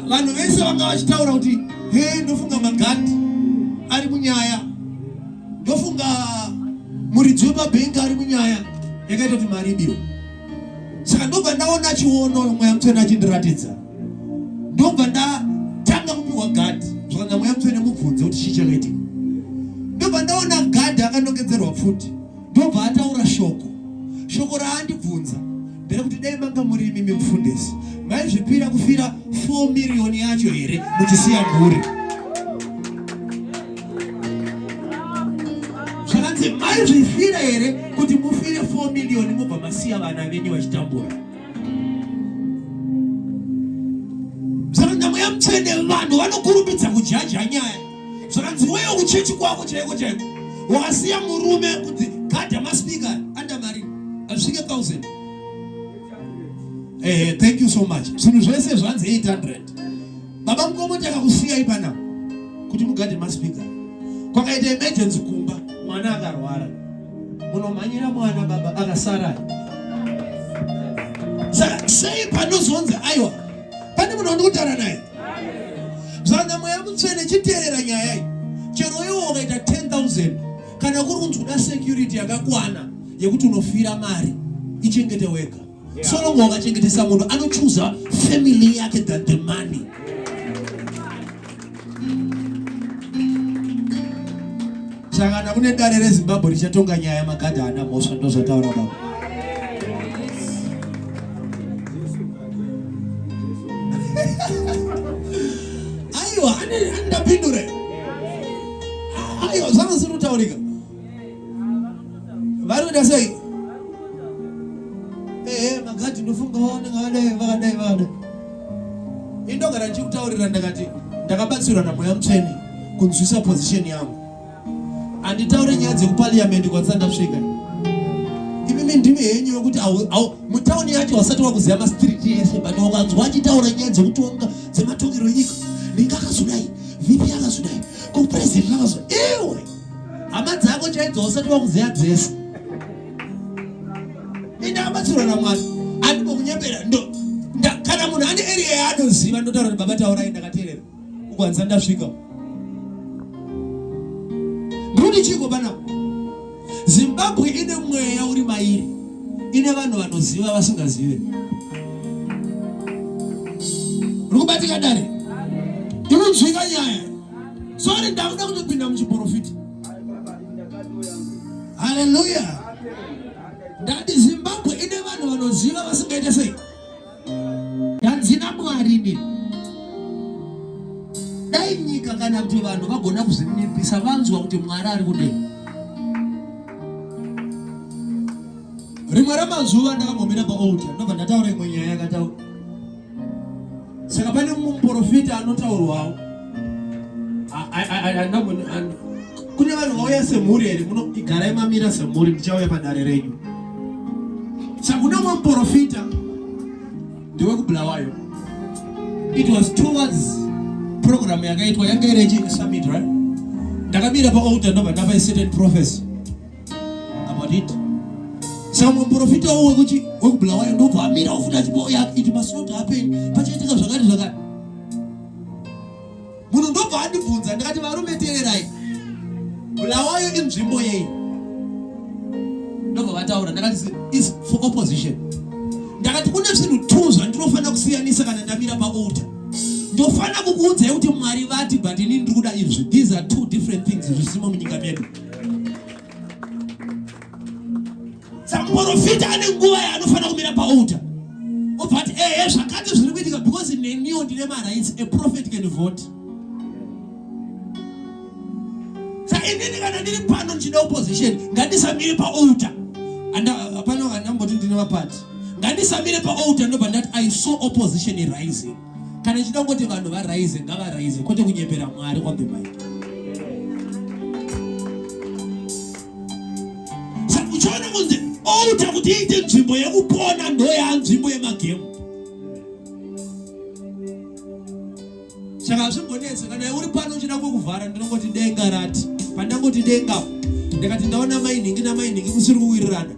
vanhu vese vanga vachitaura kuti he, ndofunga magadhi ari munyaya, ndofunga muridzi wepabhengi ari munyaya yakaita kuti mari ibiwe. Saka ndobva ndaona chiono, Mweya Mutsvene achindiratidza, ndobva ndatanga kupiwa gadhi. Zvakanzi, Mweya Mutsvene mubvunze kuti chii chakaitika. Ndobva ndaona gadhi akanongedzerwa pfuti, ndobva ataura shoko. Shoko raandibvunza nderekuti, dai manga muri imimi mufundisi, maizvipira kufira 4 miriyoni yacho here muchisiya mhuri? Zvakanzi, maizvifira here kuti mufire 4 miriyoni mobva masiya vana venyu vachitambura? Zvakanzi, Mweya Mutsvene, vanhu vanokurumidza kujaja nyaya. Zvakanzi, wewe kuchechi kwako chaiko chaiko wakasiya murume kuti gadha maspeaker anda mari azvisvike 1000. Thank you so much. Zvinhu zvese zvanzi 800. Baba Mukomo, takakusiyai panapa kuti mugadhe maspeaker. Kwakaita emergency kumba, mwana akarwara, munomhanyira mwana, baba akasara. Saka sei panozonzi aiwa, pane munhu wandiri kutaura naye? Zvana Mweya Mutsvene, chiteerera nyaya iyi. Chero iwo ukaita 10,000, kana kuri kunzi kuda security yakakwana yekuti unofira mari, ichengete wega. So long wakachengetesa munhu anochuza family yake than the money. Saka kana kune dare reZimbabwe richatonga nyaya, magadhi haana mhosva. Ndozvataura baba. Aiwa, andapindure. Aiwa, zvanga zvisiri kutaurika. Vari kuita sei? Ehe, magadhi ndofunga vanenge vakadai, vakadai, vakadai. Indogara ndichikutaurira, ndakati ndakabatsirwa naMweya Mutsvene kunzwisa position yangu. Handitaure nyaya dzekuparliament kwandisati ndasvika. Imimi ndimi henyu yokuti mutauni yacho wasati wakuziva mastreet ese, but wakanzwa achitaura nyaya dzekutonga, dzematongero enyika, ndinge akazodai, VP akazodai, kupresident akazo, iwe hama dzako chaidzo usati wakuziva dzese. Indakabatsirwa naMwari, andimbokunyepera. Ndo kana munhu ane area yaanoziva, ndotaura kuti baba taurai, ndakateerera ukwanisa ndasvika. Ndikuti chiko panapa, Zimbabwe ine mweya uri mairi, ine vanhu vanoziva vasingazive. Uri kubatika dare? Ikunzwika nyaya? Sorry, ndakuda kutopinda muchiprofita. Haleluya. Ndati Zimbabwe ine vanhu vanoziva vasingaite sei. Ndanzina Mwari ini. Dai nyika kana kuti vanhu vagona kuzvininipisa, vanzwa kuti Mwari ari kudenga. Rimwe ramazuva ndakambomira paaltar, ndobva ndataura imwe nyaya yakataura. Saka pane mumwe muprofita anotaurwawo. Kune vanhu vauya semhuri here? Muno igarai mamira semhuri, ndichauya padare renyu. Saka kune mumwe muprofita ndewekuBulawayo. It was towards program yakaitwa yanga iri yechi summit, right? Ndakamira paaltar, ndobva ndapa a certain prophecy about it. Saka mumwe muprofita uwo wekuchi wekuBulawayo ndobva amira ofuta achiboya, it must not happen, pachaitika zvakati zvakati. Munhu ndobva andibvunza, ndikati, varume teererai, Bulawayo inzvimbo yei? Ndobva vataura, ndakati is for opposition. Ndakati kune zvinhu two zvandinofanira kusiyanisa kana ndamira paaltar. Ndofanira kukuudzai kuti Mwari vati, but inini ndiri kuda izvi. These are two different things zvisimo munyika medu. Saka muprofita ane nguva yaanofanira kumira paaltar, obva ati ehe, zvakati zviri kuitika, because neniwo ndine marights. A prophet can vote. Saka inini kana ndiri pano ndichida opposition, ngandisamire paaltar. Pano andamboti ndine mapati, ngandisamire paaltar, ndobva ndati I saw opposition rising. Kana ichida kungoti vanhu varise, ngavarise, kwete kunyepera Mwari on the mic. Saka uchiona kunzi altar kuti iite nzvimbo yekupona, ndo yaanzvimbo yemagemu. Saka hazvimbonetsa kana uri pano uchida kwekuvhara, ndinongoti denga rati. Pandangoti denga, ndikati ndaona mainhingi namainhingi musiri kuwirirana.